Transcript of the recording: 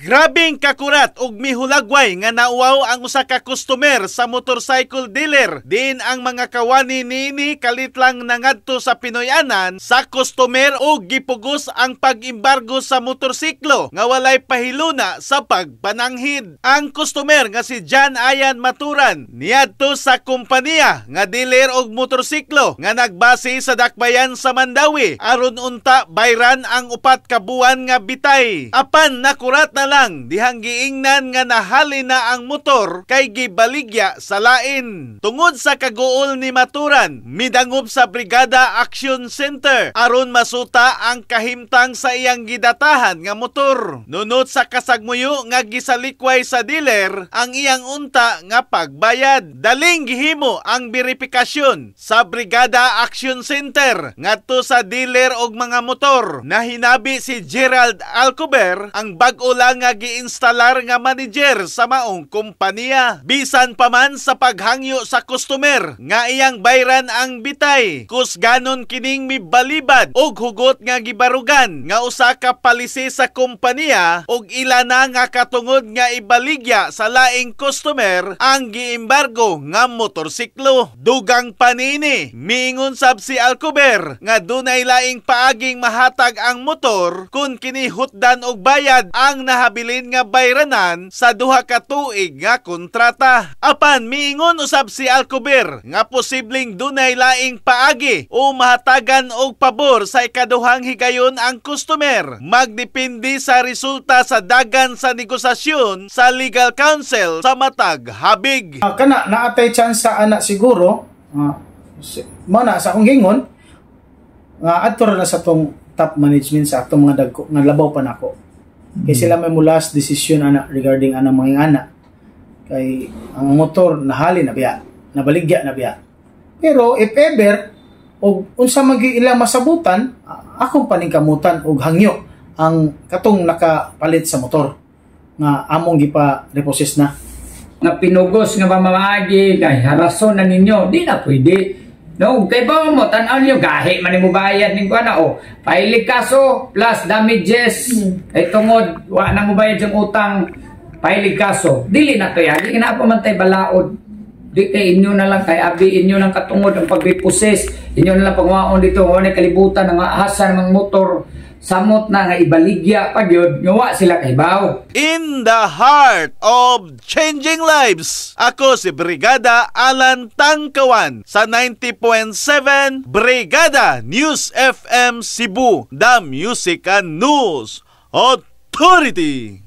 Grabing kakurat ug mihulagway nga nauwaw ang usa ka customer sa motorcycle dealer. Diin ang mga kawani niini kalit lang nangadto sa Pinoyanan sa customer ug gipugos ang pag-embargo sa motorsiklo nga walay pahiluna sa pagpananghid. Ang customer nga si John Ayan Maturan niadto sa kompanya nga dealer og motorsiklo nga nagbase sa Dakbayan sa Mandaue aron unta bayran ang 4 ka buwan nga bitay. Apan nakurat na lang dihang giingnan nga nahali na ang motor kay gibaligya sa lain. Tungod sa kaguol ni Maturan, midangop sa Brigada Action Center aron masuta ang kahimtang sa iyang gidatahan nga motor. Nunot sa kasagmuyo nga gisalikway sa dealer ang iyang unta nga pagbayad. Daling gihimo ang verifikasyon sa Brigada Action Center ngadto sa dealer og mga motor. Nahinabi si Gerald Alcober, ang bag-o lang nga giinstalar nga manager sa maong kompanya. Bisan pa man sa paghangyo sa customer nga iyang bayran ang bitay, kusganon kining mibalibad og hugot nga gibarugan nga usa ka palisi sa kompanya og ila na nga katungod nga ibaligya sa laing customer ang giembargo nga motorsiklo. Dugang pa niini, miingon sab si Alcober nga dunay laing paaging mahatag ang motor kung kini hutdan og bayad ang nahabilin nga bayranan sa 2 ka tuig nga kontrata. Apan miingon usab si Alcober nga posibleng dunay laing paagi o mahatagan og pabor sa ikaduhang higayon ang customer. Magdepende sa resulta sa dagan sa negosasyon sa legal counsel sa matag habig. Kana naatay chance sa ana siguro, mo na sa akong gingon nga adto ra na sa tong top management, sa atong mga dagko nga labaw pa nako. Kay sila may mo last decision ana regarding ana mga ana. Kay ang motor nahali na biya, nabaligya na biya. Pero if ever og unsa man gyud ilang masabutan, akong paningkamutan og hangyo ang katong nakapalit sa motor nga among gipa repossess na. Nga pinugos nga pamamaagi kay harason na ninyo, di na pwede, no? Kay ba mo tan-aw niyo, gahi man mo bayad ning kuan o filing kaso plus damages kay tungod wa na mo bayad yung utang, filing kaso, dili na to yagi ina pa man tay balaod. Di kay inyo na lang, kay abi inyo nang katungod ang pag-repossess, inyo na lang pangwaon dito wa na kalibutan nga asa ng motor, samot na nga ibaligya pa gyud nga wa sila kahibaw. In the heart of changing lives, ako si Brigada Alan Tangkawan sa 90.7 Brigada News FM Cebu, the Music and News Authority.